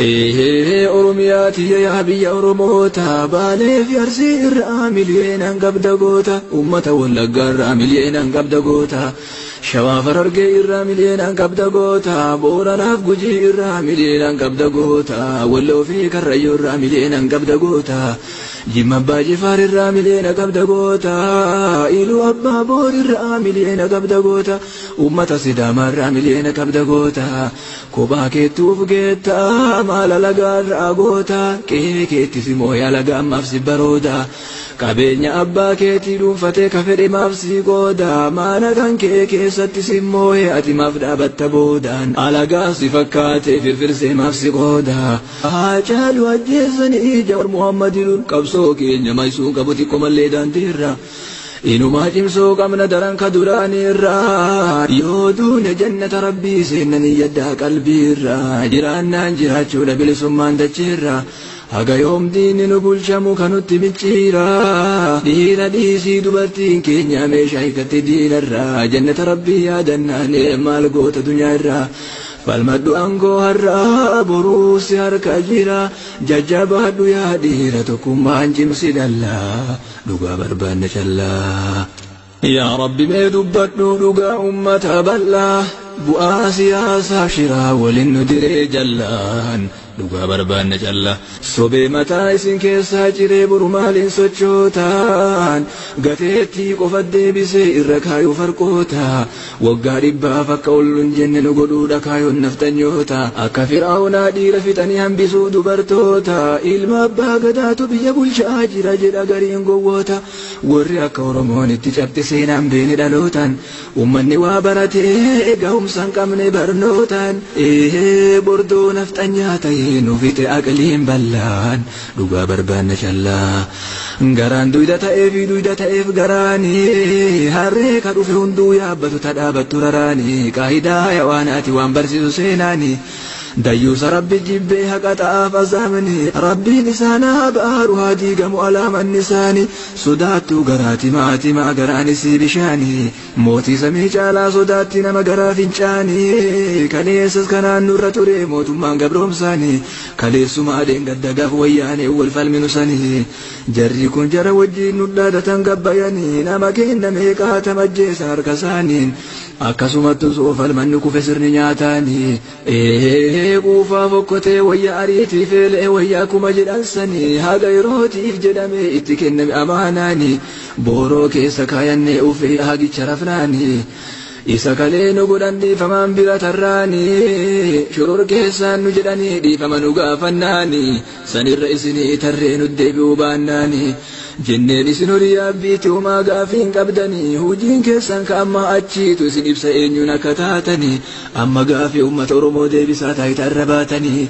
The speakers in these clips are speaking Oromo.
Oromiyaa tiyya yaa biyya Oromoota, Baalee fi Arsii irraa miliyeenaan qabda goota, uummata Wallaggaa irraa miliyeenaan qabda goota, Shawaa Harargee irraa miliyeenaan qabda goota, Booranaaf Gujii irraa miliyeenaan qabda goota, Walloo fi Karrayyuu irraa miliyeenaan qabda goota, Jimma Abbaa Jifaar irraa miliyeena qabda goota, Iluu Abbaa Boor irraa miliyeena qabda goota, uummata Sidaamaa irraa miliyeena qabda goota, kophaa keettuuf geetta maala lagaa irraa goota, qe'ee keetti si mooyaa lagaa ammaaf si barooda, qabeenya abbaa keetii dhuunfatee ka fedhe maaf si qooda, maana kan kee keessatti si moo'ee ati maaf dhaabatta boodaan, alagaa si fakkaatee firfirsee maaf si qooda. Haacaaluu ajjeesanii Jawar Muhammadiin qabsoo keenya maayisuun qabu xiqqoo mallee daandiirra. Inumaa cimsuu qabna daran ka duraaniirra, yoo duune jannata rabbii seenanii yaddaa qalbiirra, jiraannaan jiraachuudha bilisummaan dacheerra. Haga yoom diinni nu bulchamu kanutti micciira, dhiira dhiisii dubartiin keenya meeshaa hiikatti diinarra, jannata rabbii yaadannaan maal goota dunyaa irra. Falmadhu aangoo har'aa boruu si harka jira, jajjabaadhu yaa dhiira tokkummaan cimsi dallaa, dhugaa barbaanne callaa. Yaa Rabbi mee dubbadhu dhugaa uummata bal'aa, bu'aa siyaasaa shiraa waliin nu diree jallaan, dhugaa barbaanne callaa. Sobee mataa isin keessaa ciree boru maaliin sochootaan, gateettii qofa deebisee irra kaayuu farqoota, waggaa dhibbaaf akka ol hin jenne nu godhuudha kaayoon naftanyoota, akka firaa'unaa dhiira fixanii hambisuu dubartoota, ilma abbaa gadaatu biyya bulchaa jira jedha gariin gowwoota, warri akka Oromoon itti cabxe seenaan beeni dhalootaan, uummanni waa baratee gahumsa hin qabne barnootaan, bordoo naftanyaa ta'ee nu fixe aqliin bal'aan, dhugaa barbaanne callaa. Garaan duyda ta'ee fi duyda ta'eef garaanii, harree ka dhufe hunduu yaabbatu tadhaabattu raraanii, qaayidaa yawaanaati waan barsiisu seenaanii. Dayyuusa rabbi jibbee haqa ta'aaf azaamni, rabbiin isaanaa baaru haa diigamu alaamanni isaanii, sodaattuu garaati maatimaa garaan isii bishaanii, mootii samii caalaa sodaatti nama garaa fincaanii, kaleessas kanaan nurra ture mootummaan gabroomsaanii, kaleessuma adeen gaddagaaf wayyaanee wal falminu sanii, jarri kun jara wajjin nu dhaadatan gabbayanii, nama kenna meeqaa tamajjeessan harka isaaniin, akkasumattu soo falmanni kufe sirni nyaataanii. Quufaa fokkotee wayya ariitii feelee wayya akkuma jedhan sanii, haga yerootiif jedhame itti kenname amaanaanii, booroo keessa kaayannee ufee hagicha rafnaanii. Isa kalee nu godhan dhiifamaan bira tarraanii, shoror keessaan nu jedhanii dhiifama nu gaafannaanii, sanirra isinii tarree nu deebi'uu baannaanii, jenneen isin horii yaabbiitti homaa gaafii hin qabdanii, hojiin keessan ka amma achiitu isin ibsa eenyuun akka taatanii, amma gaafii uummata Oromoo deebisaa taayitaa irra baatanii,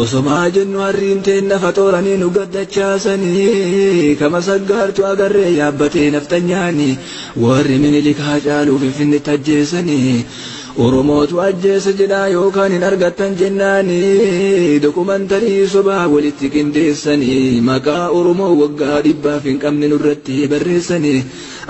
osomaa jennu harriin teen nafa xooranii nu gaddachaasanii, kama saggaartu agarree yaabbatee naftanyaanii, warri Minilik Haacaaluu Finfinneetti ajjeesanii, Oromootu ajjeese jedhaa yookaan hin argattan jennaanii, dokumantarii sobaa walitti qindeessanii, maqaa Oromoo waggaa dhibbaaf hin qabne nurratti barreessanii,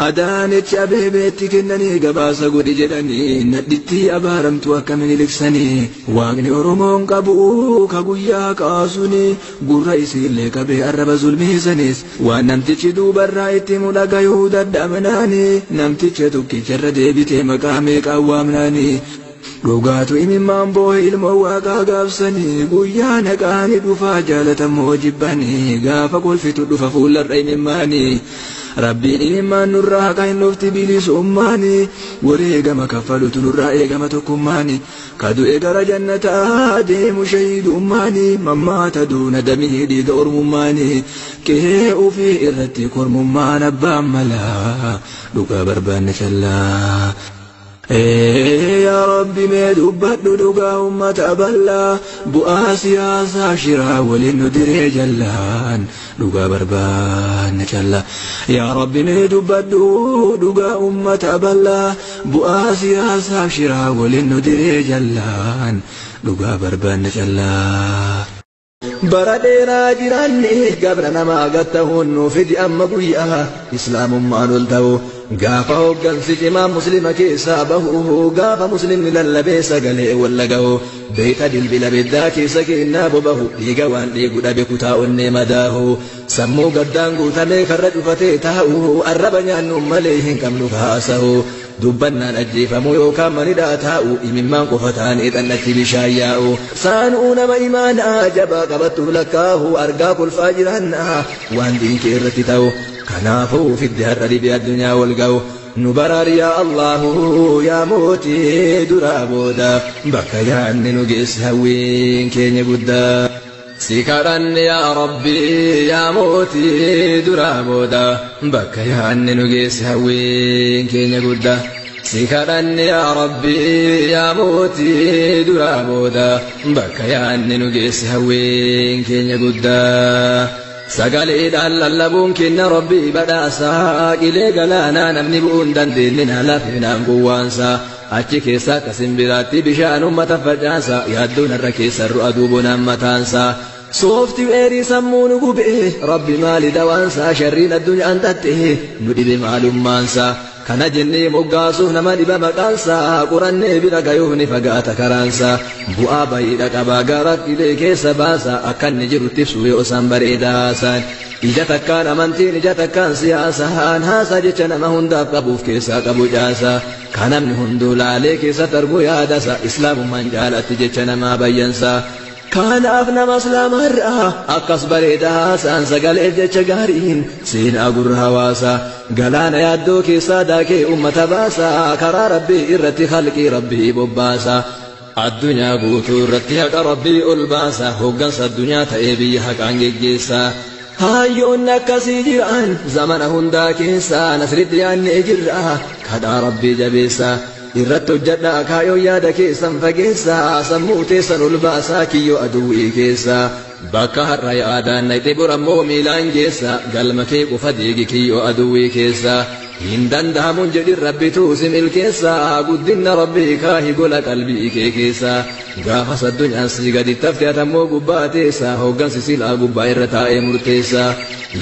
Adaanechi Abeebeetti kennanii gabaasa godhi jedhanii, nadhittii abaaramtu akka Miniliksanii, waaqni Oromoon qabu ka guyyaa kaasuni gurra isiillee qabee arraba zulmiisanis, waan namtichi duubarraa itti mudhagayuu dadhabnaanii, namticha tokkicharra deebitee maqaa meeqaan waamnaanii. Dhugaatu imimmaan boo'e ilmoo waaqaa gaabsanii, guyyaa naqaanii dhufaa jaalatamoo jibbanii, gaafa kolfitu dhufa fuullarra imimmaanii. Rabbiin imimmaan nurraa haqa hin dhufti bilisummaanii, wareegama kaffalutu nurraa eegama tokkummaanii, ka du'e gara jannataa deemu shahiidummaanii, mammaata duuna damii dhiiga ormummaanii, qe'ee ofii irratti kormummaan abbaan malaa, dhugaa barbaanne callaa. Yaa Rabbi mee dubbadhu dhugaa uummata bal'aa, bu'aa siyaasaa shiraa waliin nu diree jallaan, dhugaa barbaanne callaa. Yaa Rabbi mee dubbadhu dhugaa uummata bal'aa, bu'aa siyaasaa shiraa waliin nu diree jallaan, dhugaa barbaanne callaa. Bara dheeraa jiraanne gabra namaa gattahuun nu fidi amma guyyaa islaamummaan ol ta'u. Gaafa hooggansi cimaa muslima keessaa bahu, gaafa muslimni lallabee sagalee wallagahu, beeyta bilbila biddaa keessa kennaa bobahu, dhiiga waan dhiigu dhabe kutaa onnee madaahu, sammuu gaddaan guutamee karra cufatee taa'u, arraba nyaannu malee hin qabnu kaasahu, dubbannaan ajjeefamuu yookaan manidhaa taa'u, imimmaan qofa ta'anii xannatti bishaan yaa'u, saanuu nama imaanaa jabaa qabattuuf lakkaahu, argaa kolfaa jiraannaa waan diinkee irratti ta'u. Kanaafuu fidde har'a dhibee addunyaa wal ga'u. Nu baraar yaa Allahu yaa mootii duraa booda, bakka yaanni nu geesse hawwiin keenya guddaa. Si kadhanne yaa Rabbi yaa mootii duraa booda, bakka yaanni nu geesse hawwiin keenya guddaa. Si kadhanne yaa Rabbi yaa mootii duraa booda, bakka yaanni nu geesse hawwiin keenya guddaa. Sagaleedhaan lallabuun kenna Rabbii badhaasaa, qilee galaanaa namni bu'uu hin dandeenye na lafinaan gowwaansaa. Achi keessa akka simbiraatti bishaan uummata facaasa, yaaddoon har'a keessa ru'a duubonaan mataansaa. Sooftiweerii sammuu nu gube, Rabbi maali dawaansaa, sharriin addunyaan tatte nu dhibe maalummaansaa. Kana jennee moggaasuuf nama dhiba maqaansaa, qorannee bira gayuuf ni fagaata karaansaa. Bu'aa baay'eedha qabaa gara qilee keessa baasa, akka inni jirutti ibsu yoo isaan bareedaasaan. Ija takkaan amantiin, ija takkaan siyaasaan, haasaa jecha nama hundaaf qabuuf keessaa qabu caasaa. Kan namni hunduu laalee keessatti argu yaadasa, islaamummaan jaalatti jecha namaa bayyansaa. Kanaaf nama islaamarraa akkas bareeda haasaan, sagaleef jecha gaariin seenaa gurra hawaasaa. Galaana yaaddoo keessaa daakee uummata baasaa, karaa Rabbii irratti halqii Rabbii bobbaasaa. Addunyaa guutuu irratti haqa Rabbii ol baasaa, hooggansa addunyaa ta'ee biyya haqaan geggeessaa. Hayyoonni akkasii jiran zamana hundaa keessaa, nasritti yaannee jirra kadhaa Rabbii jabeessaa. Irratti hojjedhaa kaayoo yaada keessan fageessaa, sammuu teessan ol baasaa kiyyoo aduwwii keessaa. Bakka har'a yaadaan naqxe borammoo miilaan geessa, galma kee qofa diigi kiyyoo aduwwii keessaa. Hin danda'amuun jedhin Rabbituu si milkeessaa, guddinna Rabbii kaahi gola qalbii kee keessaa. Gaafas addunyaan si gadi tafte atammoo gubbaa teessaa, hooggansi silaa gubbaa irra taa'ee murteessaa.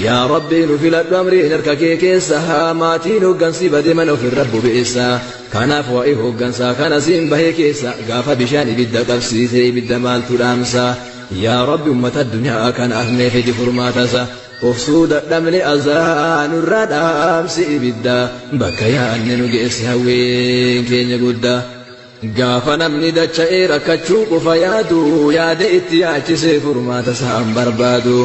Yaa Rabbi nu filadhu amriin harka kee keessaa, maatiin hooggansi bade mana ofirra bobeessaa. Kanaaf waa'ee hooggansaa kana siin bahee keessa, gaafa bishaan ibidda qabsiisee ibidda maaltu dhaamsaa. Yaa Rabbi uummata addunyaa kanaaf mee fidi furmaatasa. Obsuu dadhabne azaa nurraa dhaamsi ibidda, bakka yaanne nu geesse hawwiin keenya guddaa. Gaafa namni dacha'ee rakkachuu qofa yaadu, yaada itti yaachisee furmaata isaan barbaadu.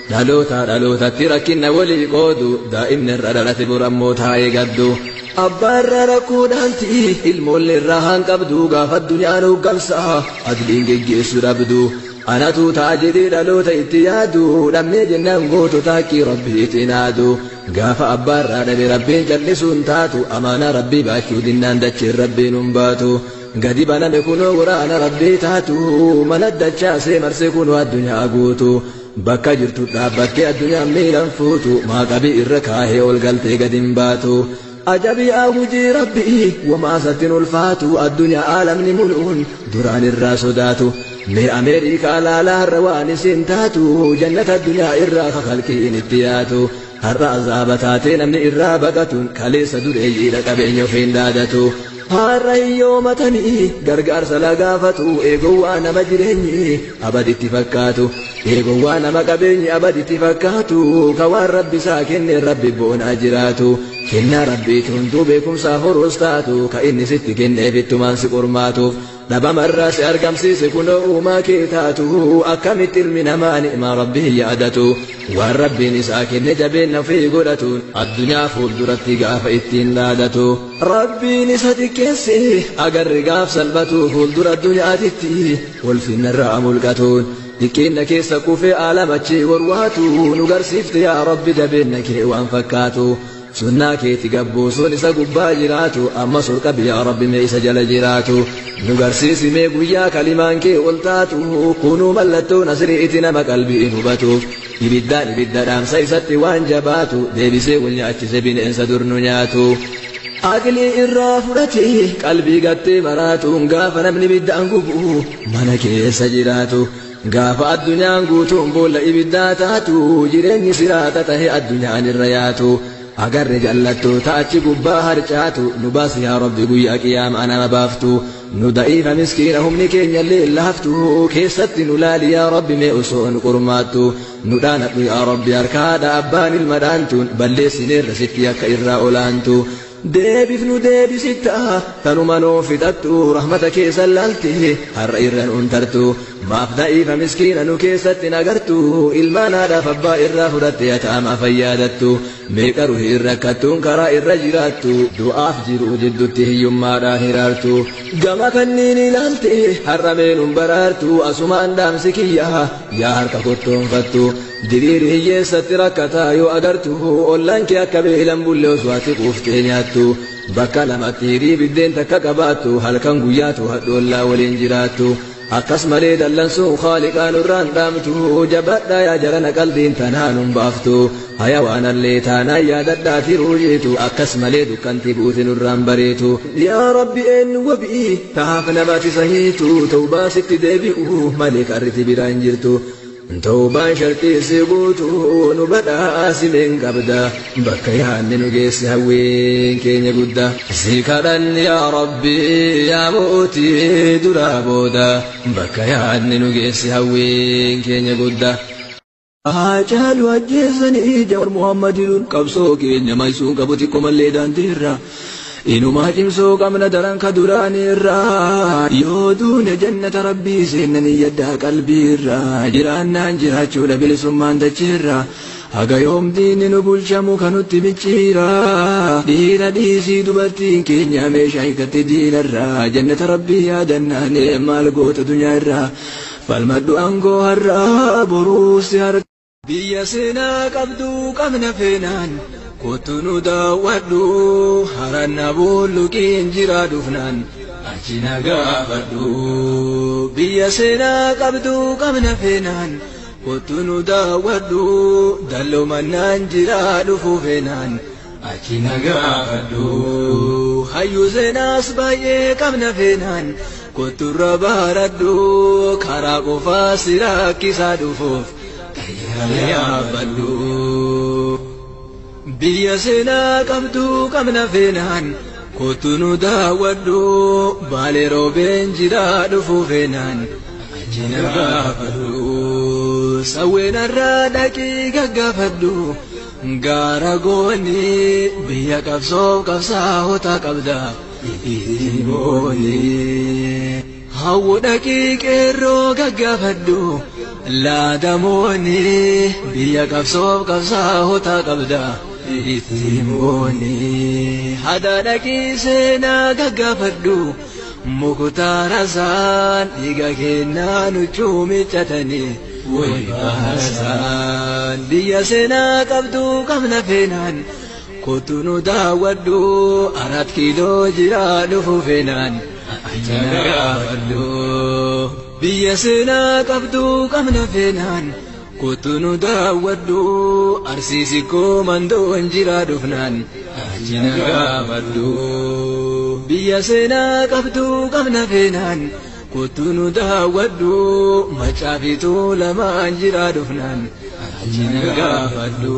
Dhaloota dhalootatti rakkinna walii qoodu, daa'imni irra dhalate borammoo taa'ee gaddu. Abbaa irraa rakkoodhaanti ilmoolli irraa haan qabdu, gaafa addunyaan hooggansaa adliin geggeessu dhabdu. Anatu ta'a jedhee dhaloota itti yaadu, dhabnee jennaan gootota haqqii Rabbiitiin haadu. Gaafa abbaa irraa dhabe Rabbiin callisuun taatu, amaanaa Rabbii baachuu dinnaan dacheen Rabbiin hin baatu. Gadi baname kunoo waraana Rabbii taatu, mana dachaasee marsee kunoo addunyaa guutu. Bakka jirtu dhaabbattee addunyaan miilan fuutu, maaqabii irra kaahee ol galtee gadi hin baatu. Ajabiyaa hujii Rabbii wamaa sattiin ulfaatu, addunyaa aalamni muluun duraan irraa sodaatu. Mee Ameerikaa laalaa har'a waan isin taatu, jannata addunyaa irraa kakalqiin itti yaatu. Har'a azaaba taatee namni irraa baqatuun, kaleessa dureeyyiidha qabeenya ofiin dhaadatu. Har'a hiyyoomatanii gargaarsa lagaafatu, eegowwaa nama jireenyi abaditti fakkaatu. Eegowwaa nama qabeenyi abaditti fakkaatu, ka waan Rabbi isaa kenne Rabbi boonaa jiraatu. Kennaa Rabbiitu hunduu beekumsaaf horoos taatu, ka inni sitti kenneef ittumaan si qormaatuuf. Dhabamarraa si argamsiise kunoo uumaa kee taatu, akkamitti ilmi namaa ni'maa Rabbii yaadatu. Waan Rabbiin isaa kenne jabeenya ofii godhatuun, addunyaa fuulduratti gaafa ittiin dhaadatu. Rabbiin isa xiqqeesse agarri gaaf salphatu, fuuldura addunyaatitti ulfinarraa mulqatuun. Xiqqeenna keessa kufee aalamachi warwaatu, nu garsiifte yaa Rabbi jabeenya kee waan fakkaatu. Sunnaa keetti gabbuusuun isa gubbaa jiraatu, ammas ol qabi yaa Rabbi mee isa jala jiraatu. Nu garsiisi mee guyyaa kalimaan kee ol taatu, kunuu mallattoo nasriitti nama qalbiin hubatuuf. Ibiddaan ibidda dhaamsa isatti waan jabaatu, deebisee wal nyaachise bineensa dur nu nyaatu. Aqlii irraa fudhate qalbii gattee maraatuun, gaafa namni ibiddaan gubu mana keessa jiraatu. Gaafa addunyaan guutuun boolla ibiddaa taatu, jireenyi siraata tahe addunyaan irra yaatu. Agarre jallattoota achi gubbaa harcaatu nu baasi yaa Rabbi guyyaa qiyaamaa nama baaftu. Nu da'iifa miskiina humni keenyallee laaftu keessatti nu laali yaa Rabbi mee osoo nu qormaattu. Nu dhaanadhu yaa Rabbi harkaadha abbaan ilma dhaantuun balleessineerra sitti akka irraa olaantu. Deebifnu deebisitta tanuma nuu fixattu rahmata keessa laalte har'a irra nuun tartu. Maaf da'iifa miskiina nu keessatti nagartu ilmaan haadhaaf abbaa irraa fudhatte yataamaa fayyaadattu. Meeqa ruhi irra rakkattuun karaa irra jiraattu du'aaf jiru jidduutti hiyyummaadhaan hiraartu. Gama kanniin ilaalte har'a meenuun baraartu asumaan dhaamsi kiyya yaa harka kottoonfattu. Diriiri hiyyeessatti rakkataa yoo agartu ollaan kee akka beelan bullee osoo ati quuftee nyaattu. Bakka lamatti hirii biddeen takka qabaattu halkan guyyaatu hadhoollaa waliin jiraattu. Akkas malee dallansuun haaliqaan irraan dhaamtu jabadhaa yaa jarana qalbiin tanaan hin baaftu. Hayawaanallee taanaan yaadadhaa tiruu jeetu akkas malee dukkanti buuti nurraan bareetu. Yaa Rabbi eenyu wabii tahaaf namati sahiitu tawbaa sitti deebi'u malee karriti biraan jirtu. Tawbaan shartii si guutu nu badhaasimeen qabda bakka yaadne nu geesse hawwiin keenya guddaa. Si kadhanne yaa Rabbi yaa mootii duraa booda bakka yaadne nu geesse hawwiin keenya guddaa. Haacaaluu ajjeesanii Jawar Muhammadiin qabsoo keenya maysuun qabu xiqqoo mallee daandiirra. Inumaa cimsuu qabna daran ka duraanirra. Yoo duune jannata rabbii seenanii yaddaa qalbiirra. Jiraannaan jiraachuudha bilisummaan dachiirra. Haga yoom diinni nu bulchamu kanutti micciira. Dhiira dhiisii dubartiin keenya meeshaa hiikatte diinarra. Jannata rabbii yaadannaan maal goota dunyaarra. Falmadhu aangoo har'aa boruu si harka. Biyya seenaa qabdu qabna feenaan kottu nu daawwadhu haranna bulluqiin jira dhufnaan achi na gaafadhu. Biyya seenaa qabdu qabna feenaan kottu nu daawwadhu dalloo jira dhufuu feenaan achi na gaafadhu. Hayyuu seenaas baay'ee qabna feenaan kotturra baradhu karaa qofaa si rakkisaa dhufuuf yaabbadhu. Biyya seenaa qabdu qabna feenaan kottu nu daawwadhu baalee roobeen jira dhufuu feenaan achi na gaafadhu. Sawweenarraa dhaqii gaggaafadhu gaara goonni biyya qabsoof qabsaa'ota qabda ittiin booni. Hawwu dhaqii qeerroo gaggaafadhu laadamoonni biyya qabsoof qabsaa'ota qabda ittiin booni. Hada dhaqii seenaa gaggaafadhu muktaara isaan dhiiga kennaa nuchuu miccatanii wayi baasaan. Biyya seenaa qabdu qabna feenaan kottu nu daawwadhu 4 kiiloo jira dhufuu feenaan achi na gaafadhu. Biyya seenaa qabdu qabna feenaan kottu nu daawwadhu arsiisi koo mandoon jira dhufnaan achi na gaafadhu. Biyya seenaa qabdu qabna feenaan kottu nu daawwadhu macaafituu lamaan jira dhufnaan achi na gaafadhu.